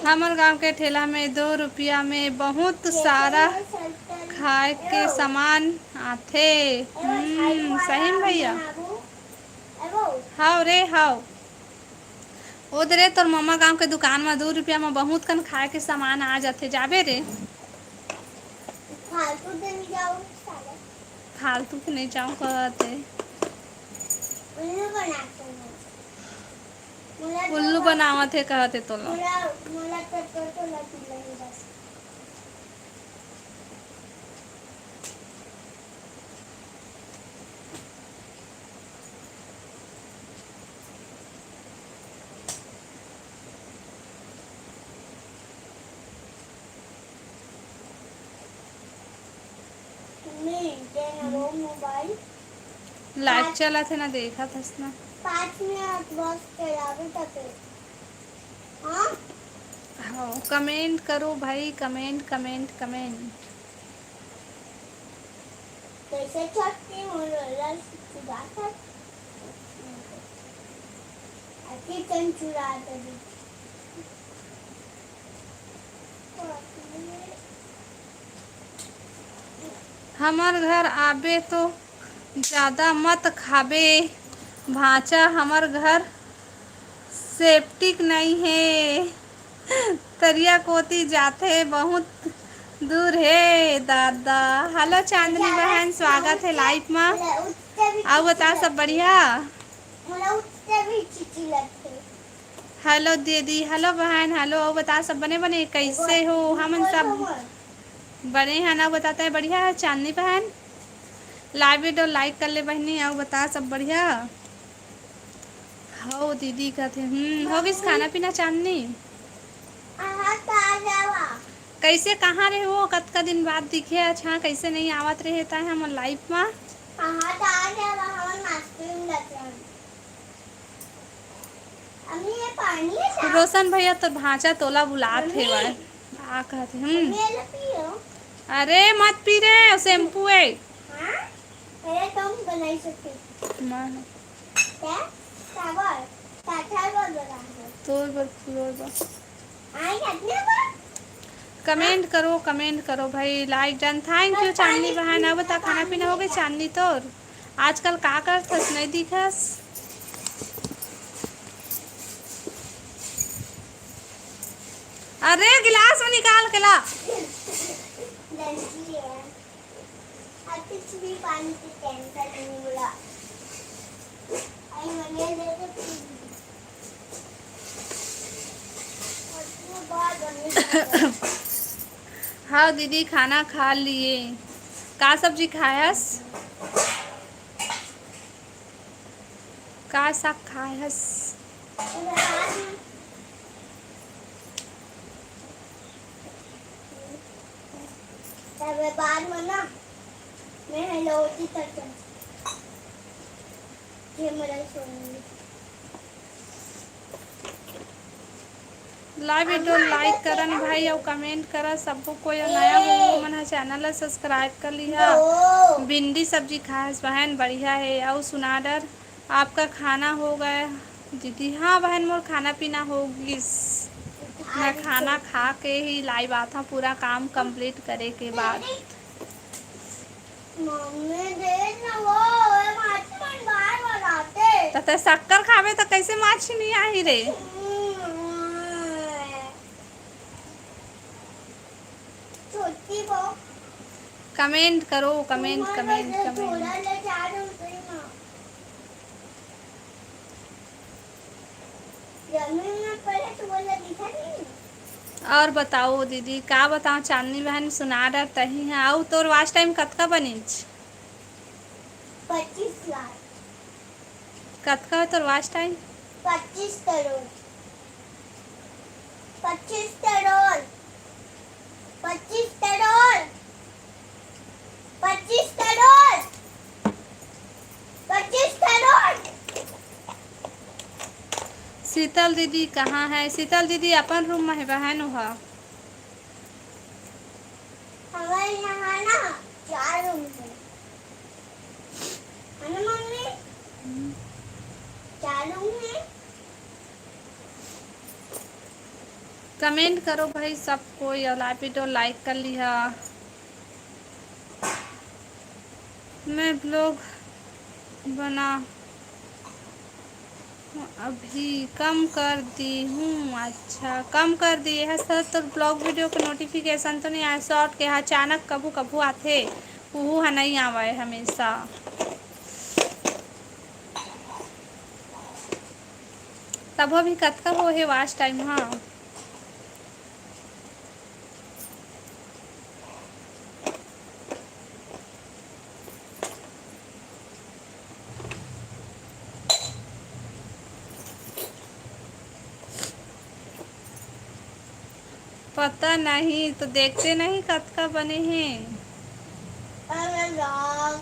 हमर गांव के ठेला में दो रुपया में बहुत सारा खाए के सामान आथे। हम्म, सही में भैया। हाव रे, हाव। ओ दे रे, तोर ममा गांव के दुकान म दू रुपया म बहुत कन खाए के सामान आ जाथे, जाबे रे। फालतू दे नहीं जाओ, साले। फालतू के नहीं जाओ कहत हे। उल्लू बनाते हैं। मोला उल्लू तो बनावत हे कहत हे तोला। मोला, मोला तो, तो, तो लगी नहीं बस। मम्मी, दे ना वो मोबाइल। लाइव पाँच चलत हे ना, देखत हस ना। पाँच मिनट बस चलावे तके। हाँ? हाँ, कमेंट करो भाई, कमेंट, कमेंट, कमेंट। कैसे चढ़ती हूँ, रोलर से चुरा कर। अति चंचुरा तभी। हमर घर आबे तो जादा मत खाबे भांचा, हमर घर सेप्टिक नइ हे, तरिया कोती जाथे, बहुत दूर हे दादा। हेलो चांदनी बहन, स्वागत हे लाइव मा। अउ बता, सब बढ़िया? हेलो दीदी, हेलो बहन, हेलो, अउ बता, सब बने बने, कैसे हो? हमन सब बने हन, अउ बता, तैं बढ़िया हे चांदनी बहन? लाइव वीडियो लाइक कर ले बहनी, अउ बता, सब बढ़िया? हव दीदी कथे, हम्म, हो गिस खाना पीना चांदनी? कैसे, कहाँ रहे हो? कतका दिन बाद दिखे, अच्छा, कैसे नहीं आवत रहे तैं हमर लाइव मा? अम्मी, ये पानी है क्या? रोशन भैया, तोर भांचा तोला बुलात हे मम्मी। वाय। आ कहत हे, हम्म। मम्मी, ये लो पियो। अरे, मत पी रे, शैम्पू हे। हाँ? पहले तुम बनाई सकते। माँ। क्या? चावल। चावल बनाओ। तोर बर, तोर बर। कमेंट करो, कमेंट करो भाई, लाइक डन। थैंक यू चांदनी बहन। अब बता, खाना पीना हो गए चांदनी तोर? आजकल का करथस, नहीं दिखस? अरे गिलास में निकाल के ला। हाँ दीदी, खाना खा लिए। का सब्जी खायस? का साग खायस? तबे बाद में ना, मैं हेलो जी तक ये मेरा सोनी। Live video like करन भाई, अउ comment करा सबको। कोई नया हो, वो मन ह channel ला subscribe कर लिहा। भिंडी सब्जी खास बहन, बढ़िया है। अउ सुना डर, आपका खाना हो गया? दीदी, हाँ बहन, मोर खाना पीना हो गिस। मैं खाना खा के ही live आता, पूरा काम complete करे के बाद। मम्मी, देख ना वो, ओए माछी मन बार बार आते। त तै शक्कर खाबे त कैसे माछी नहीं आही रे? हम्म। छोटी वो। Comment करो, comment, comment, comment। और बताओ दीदी, का बताओ, चांदनी बहन सुना डर तही है। अउ तोर watch time कतका बनिच? पच्चीस लाख। कतका है तोर watch time? पच्चीस करोड़। पच्चीस करोड़। पच्चीस करोड़। पच्चीस करोड़। पच्चीस करोड़। शीतल दीदी कहाँ है? शीतल दीदी अपन room में है बहन, वह। हमारे यहाँ ना चार room है। है ना मम्मी? हम्म। चार room है। Comment करो भाई सब कोई, अउ live video like कर लिहा। मैं vlog बना अभी कम कर दी हूँ। अच्छा, कम कर दिए है सर, तो vlog video के notification तो नहीं आए? Short के अचानक कभू कभू आथे, उहू ह नहीं आवे हमेशा। तभो भी कतका हो हे watch time? हाँ, पता नहीं, तो देखते नहीं कतका बने हे। अरे राम।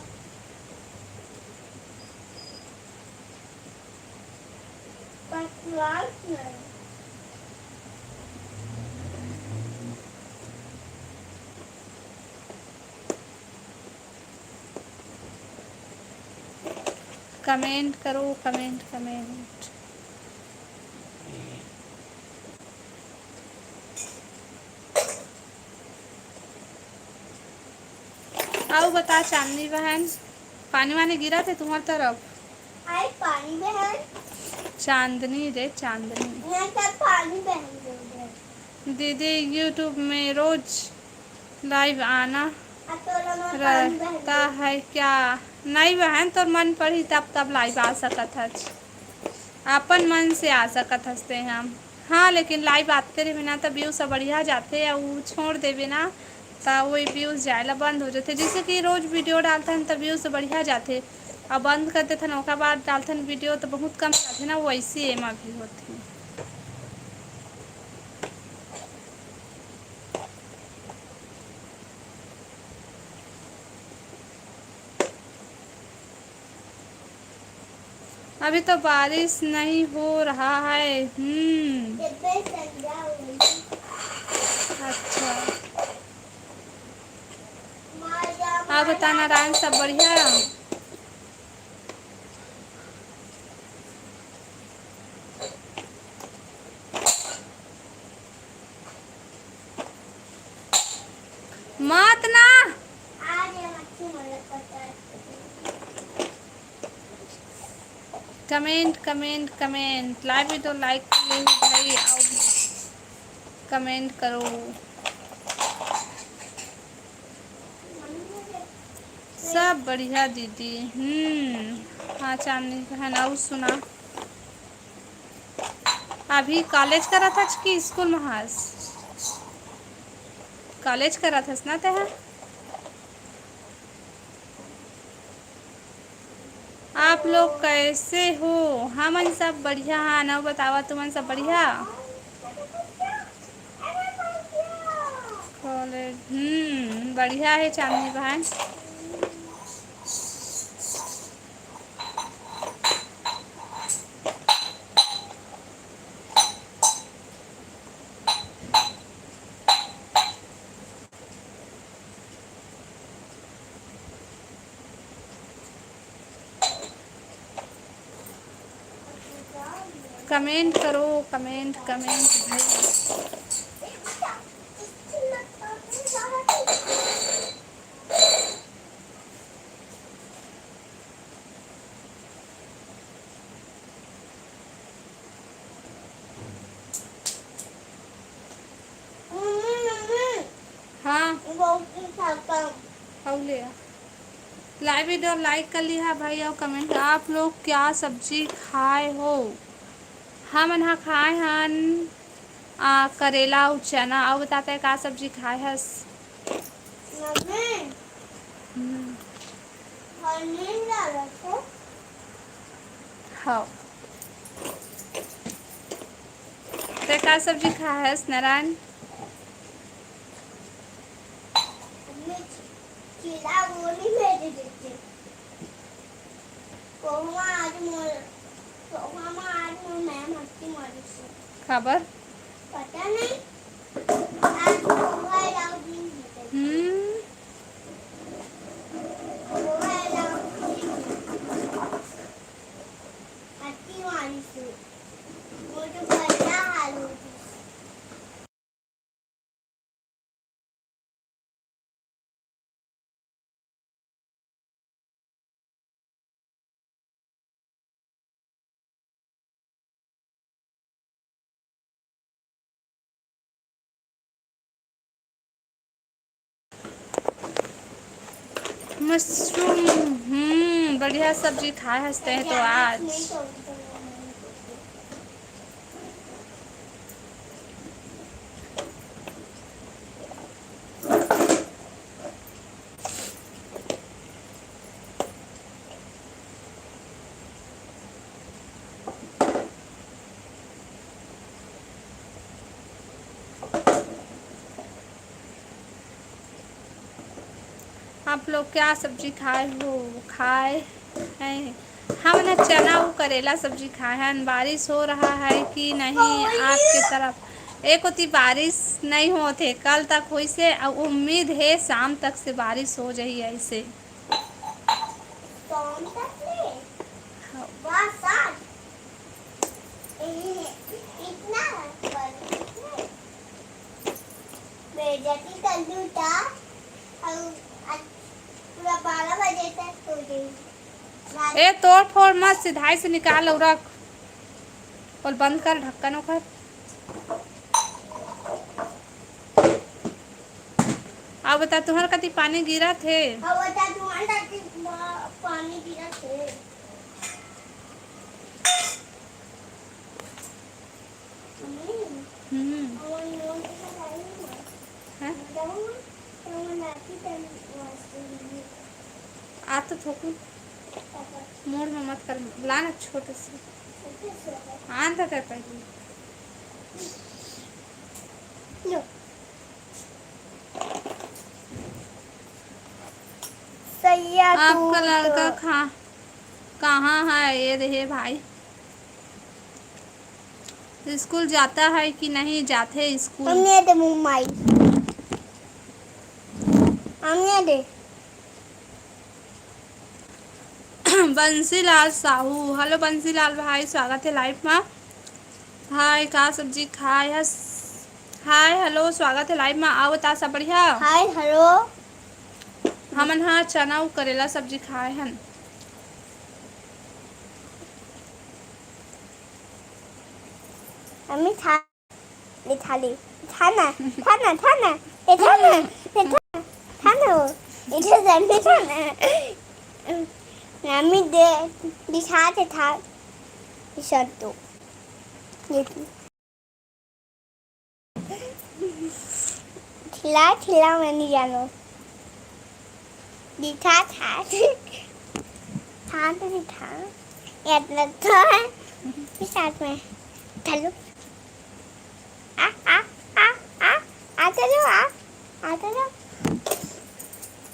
Comment करो, comment, comment। अउ बता चांदनी बहन, पानी वानी गिरत हे तुम्हर तरफ? आई पानी बहन। चांदनी रे चांदनी। यहाँ सब पानी बहन गिर गया। दीदी YouTube में रोज live आना रहता है क्या? नहीं बहन, तोर मन पड़ही तब तब live आ सकत हच, अपन मन से आ सकत हस ते हम। हाँ, लेकिन live आते रहिबे ना, त views ह बढ़िया जाथे, अउ छोड़ देबे ना, त वही views जाए ला बंद हो जाथे। जैसे कि रोज video डालथन, त views बढ़िया जाथे, अउ बंद कर देथन, ओकर बाद डालथन video, त बहुत कम जाथे ना, वैसे एमा भी होथे। अभी तो बारिश नहीं हो रहा है। हम्म। अच्छा। आप बता नारायण, सब बढ़िया? मत ना। Comment, comment, comment। Live video like कर ले भाई, अउ comment करो। सब बढ़िया दीदी। हम्म, हाँ चांदनी बहन, अउ सुना? अभी college करत हच कि school में हस? कॉलेज करत हस ना तेहा? आप लोग कैसे हो? हमन सब बढ़िया हन। अउ बतावा, तुमन सब बढ़िया? कॉलेज, हम्म, बढ़िया हे चांदनी बहन। कमेंट करो, कमेंट, कमेंट भाई। हाँ। अउ ले आ। लाइव वीडियो लाइक कर लिहा भाई, अउ कमेंट। आप लोग क्या सब्जी खाए हो? हमन ह खाए हन, आ, करेला अउ चना। अउ बता तैं का सब्जी खाए हस? मम्मी, हम्म। पनीर डालत हो? हव। तैं का सब्जी खाए हस, नारायण? मम्मी, चीला गोली भेज देते। कोहमा आज मोर, कोहमा आज मोर मैम हट्टी मारिस हे। काबर? पता नहीं। आज कोहमा अलाउ नहीं है। हम्म। कोहमा अलाउ नहीं है। हट्टी मारिस हे। मोर तो बड़ा हाल हो गइस। मशरूम, हम्म, बढ़िया सब्जी खाए हस तैं तो आज। आप लोग क्या सब्जी खाए हो? खाए हैं। हमन ह चना अउ करेला सब्जी खाए हन। बारिश हो रहा है कि नहीं आपके तरफ? ए कोती बारिश नहीं होत हे, कल तक होइस हे अउ उम्मीद हे शाम तक से बारिश हो जाही ऐसे। शाम तक ले? हाँ। वाह, साथ। ए, इतना बारिश है। बेइज्जती कर दूँ त, अउ आज पूरा बारह बजे तक सो जाई। ए, तोड़ फोड़ मत, सिधाई से निकाल अउ रख, अउ बंद कर ढक्कन ओकर। अउ बता, तुंहर कती पानी गिरत हे? अउ बता, तुंहर कती पा-, पानी गिरत हे? हम्म। हैं? आ तो थोकू। मूड में मत कर, ला ना छोटे से। आन तो कर पहले। लो। सैया आपका तू लड़का तो खा-, कहाँ है? ये रहे भाई। स्कूल जाता है कि नहीं? जाथे स्कूल। हमने दे मुंबई। हमने दे। बंसीलाल साहू, हेलो बंसीलाल भाई, स्वागत है लाइव मा। हाय, का सब्जी खाए हस? हाय, हेलो, स्वागत है लाइव मा। अउ बता, सब बढ़िया? हाय, हेलो। हमन हा चना अउ करेला सब्जी खाए हन। मम्मी, खा। ए, खा ले। खा ना, खा ना, खा ना। ए, खा ना, ए, खा ना। खा ना वो। ए, खा ना, ए, खा ना। मम्मी दे, दिखा के खा। ये सब तो। ये तू। ला खिला, मैं नहीं जानू। दिखा था। हाँ, तो दिखा। याद लगता है। साथ में। चलो। आ, आ, आ, आ, आ, चलो, आ, आ, चलो।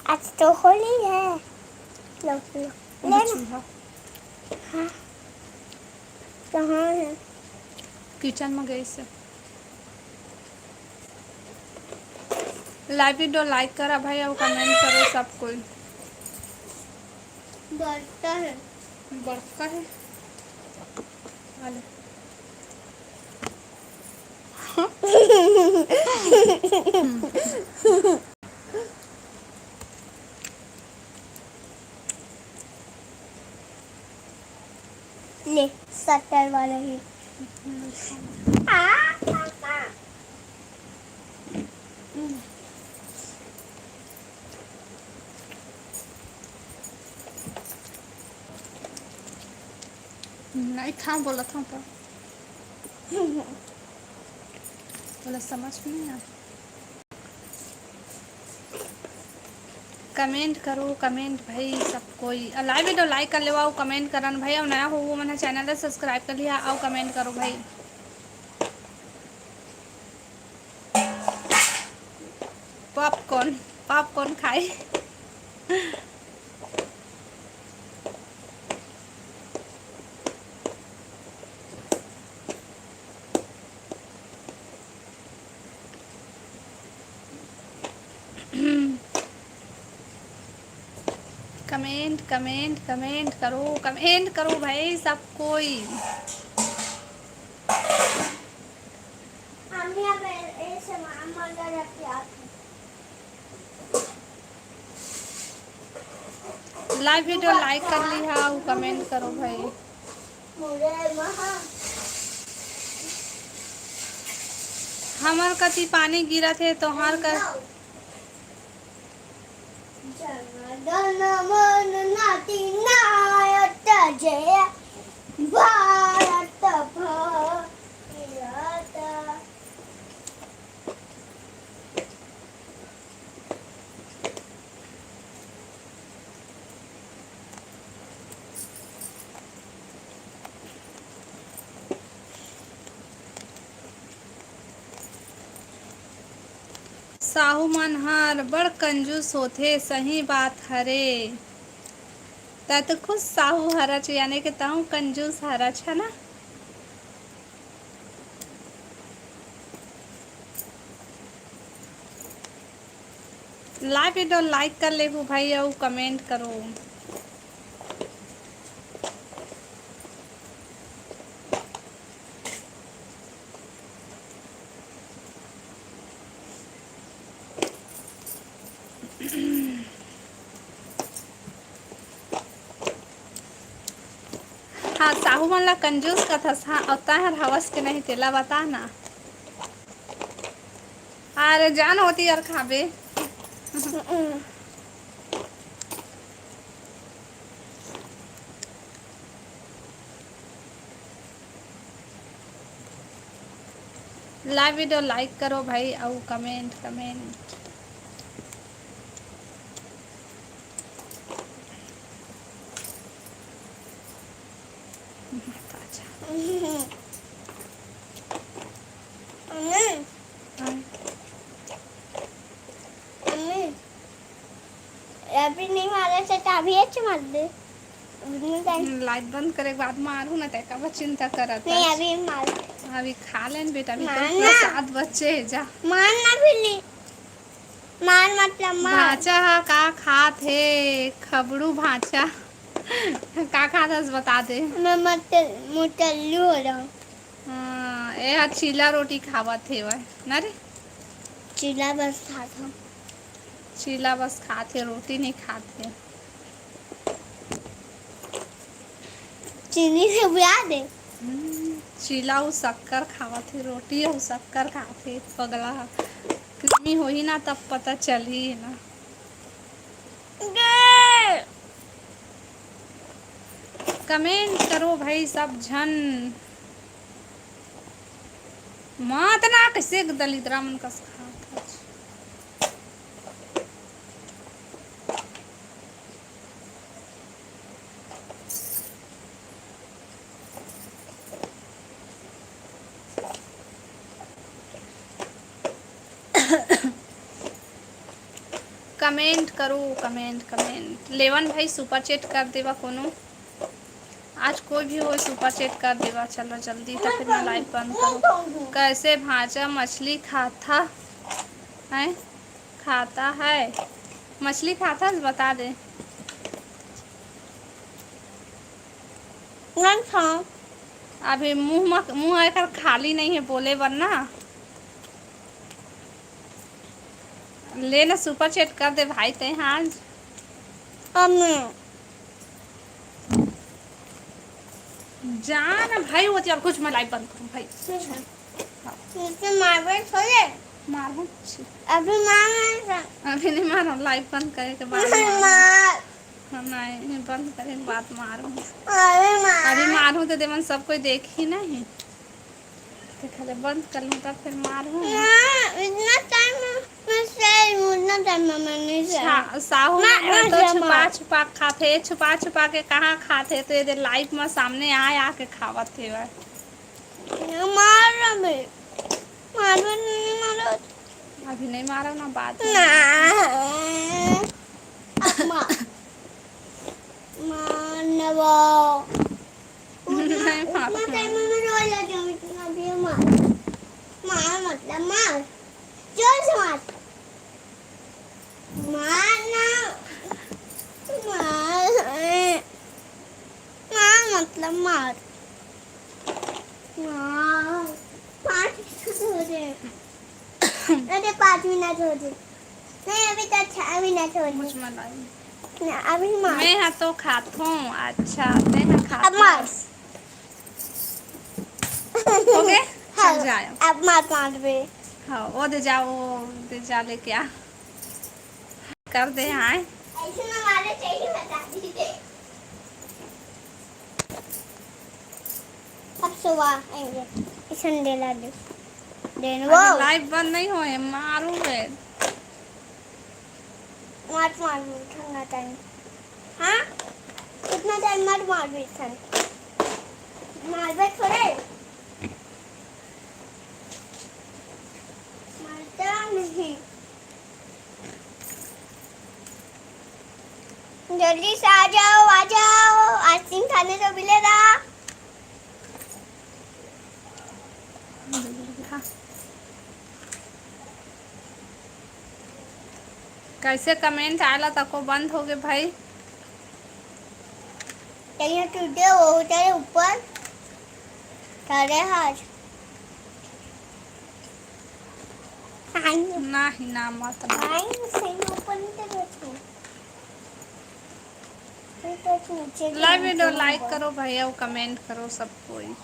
आज तो होली है। लो, लो, ले ना। हाँ। कहाँ है? किचन में गई से। लाइव वीडियो लाइक करा भाई, और कमेंट करो सब कोई। बड़का है। बड़का है। आ ले। ले, शटर वाला ही। आ, पापा। नहीं था, बोला था पर बोला समझ में नहीं आया। कमेंट करो, कमेंट भाई सब कोई। अ, लाइव वीडियो लाइक कर लेवा, अउ कमेंट करन भाई, अउ नया हो वो मन ह चैनल ला सब्सक्राइब कर लिहा, अउ कमेंट करो भाई। पॉपकॉर्न, पॉपकॉर्न खाए। कमेंट, कमेंट, कमेंट करो, कमेंट करो भाई सब कोई। लाइव वीडियो लाइक कर लिहा, अउ कमेंट करो भाई। हमर कति पानी गिरत हे, तोहार कर। जन गण मन नाती नायत जय भारत भारत। साहू मन हर बड़ कंजूस होथे, सही बात हरे। तै तो खुद साहू हरच, यानी कि तहूँ कंजूस हरच, है ना? लाइव वीडियो लाइक कर लेहू भाई, अउ कमेंट करो। हाँ, साहू मन ला कंजूस कथस, हाँ, अउ तैं हर हवस के नहीं, तेला बता ना। अरे जान होती यार खाबे। लाइव वीडियो लाइक करो भाई, अउ कमेंट, कमेंट। अच्छा। हम्म। हाँ। मम्मी, अभी नहीं मारा, चाचा, अभी अच्छे मार दे। अभी नहीं जाए। हम्म, लाइट बंद करे के बाद मारू ना, तै काबर चिंता करत नहीं, हस? अभी मार। अभी खा लेन बेटा, अभी मार तो ना। सात बच्चे है, जा। मार ना फिर। मार मतलब मार। भांचा हा का खात हे? खबड़ू भांचा। का खात हस, बता दे। मैं मत-, मुचल्लू हो रहा हूँ। हाँ, ए हा चीला रोटी खावत हे वह, ना रे? चीला बस खात हूँ। चीला बस खात हे, रोटी नहीं खात हे। चीनी से बुला दे। हम्म, चीला अउ शक्कर खावत हे, रोटी अउ शक्कर खात हे, पगला ह। कृमि होही ना, तब पता चलही ना। गे। कमेंट करो भाई सब झन। मात ना कैसे दलिद्रा मन कस खात हस। कमेंट करो, कमेंट, कमेंट। लेवन भाई, सुपर चैट कर देवा कोनो। आज कोई भी हो, सुपर चैट कर देवा। चलो जल्दी, तो फिर मैं लाइव बंद करूँ। कैसे भांचा मछली खाता है? खाता है, मछली खाता है, बता दे। नहीं खाओ। अभी मुंह म-, मुंह एकर खाली नहीं है बोले बर ना। ले ना, सुपर चैट कर दे भाई ते, हाँ। अब नहीं। जा ना भाई, वो तो यार कुछ मैं लाइव बंद करूँ भाई। ठीक है। हाँ। इससे मारबे थोड़े। मार हूँ। अभी मार नहीं था। अभी नहीं मारो, लाइव बंद करे के बाद नहीं मारो। मार। हाँ, नहीं, नहीं, बंद करे के बाद मारो। अभी मार। अभी मारूँ तो देवन सब कोई देखी नहीं। देख ले, बंद कर लूँ तब फिर मारूँ। ना, इतना टाइम मैं सही हूँ, इतना टाइम मैं नहीं सही। छा-, साहू मार, मन ह तो मार, छुपा मार। छुपा के खाथे, छुपा छुपा के कहाँ खाथे, तो ये दे लाइव में सामने आए आके खावत हे वह। मार अबे। मारो नहीं, मारो। अभी नहीं मारो ना, बाद में। ना। अब मार। मार ना वो। उतना, नहीं मारो। उतना टाइम में मैं रो लेती हूँ, इतना भी मार। मार मतलब मार। जोर से मार। मार ना। मार। मार मतलब मार। मार। पाँच मिनट हो जाए। अरे, पाँच मिनट हो जाए। नहीं, अभी तो छह मिनट हो जाए। कुछ मत आई। ना, अभी मार। मैं हा तो खाथों। अच्छा, मैं हा अब मार। खाथों। हो गए? चल हाँ, जाओ। अब मार, मार बे। हाँ, वो दे जाओ, वो दे जा लेके आ। कर दे, हाँ। ऐसे ना मारे चाहिए, बता दीजिए। अब सुबह आएंगे, संडे ला दे। देन अभी वो। लाइव बंद नहीं होए, मारू बे। मत मार, ठंडा टाइम। हाँ? इतना टाइम मत मार बे, ठंड। मार बे थोड़े। मारता नहीं। जल्दी से आ जाओ, आ जाओ, आइसक्रीम खाने तो मिलेगा। कैसे कमेंट आला तको बंद हो गए भाई। कहीं टूटे वो तेरे ऊपर। करे हाथ। नहीं ना, मत ना। नहीं, सही ऊपर नहीं तो बैठो। नहीं तो नीचे के लाइव नीचे वीडियो लाइक ऊपर। करो भाई, और कमेंट करो सब कोई।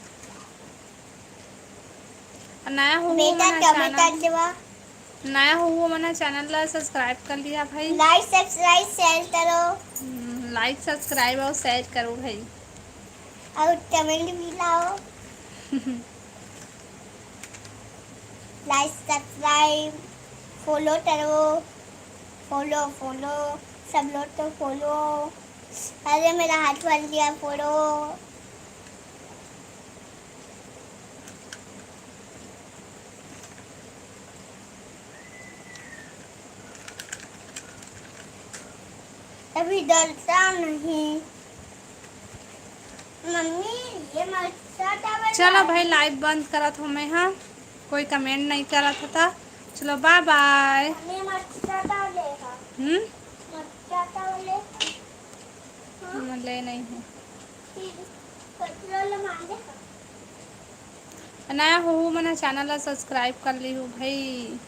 नया हो बेटा, मना टमाटर चैनल, देवा। नया हो मना चैनल ला सब्सक्राइब कर लिया भाई। लाइक, सब्सक्राइब, शेयर करो। हम्म, लाइक, सब्सक्राइब और शेयर करो भाई। और कमेंट भी लाओ। लाइक, सब्सक्राइब, फॉलो करो। फॉलो, फॉलो, सब लोग तो फॉलो। अरे, मेरा हाथ बन गया, फॉलो। अभी डरता नहीं। मम्मी, ये मच्छर दवा चलो ला। भाई, लाइव बंद करत हो मैं, हाँ, कोई कमेंट नहीं करत होता। चलो, बाय बाय। मम्मी, मच्छर दवा लेगा। हम्म? मच्छर दवा ले। हाँ? मैं ले नहीं हूँ। फिर पेट्रोल मांगे। नया हो, हो मना चैनल ला सब्सक्राइब कर ली हो भाई।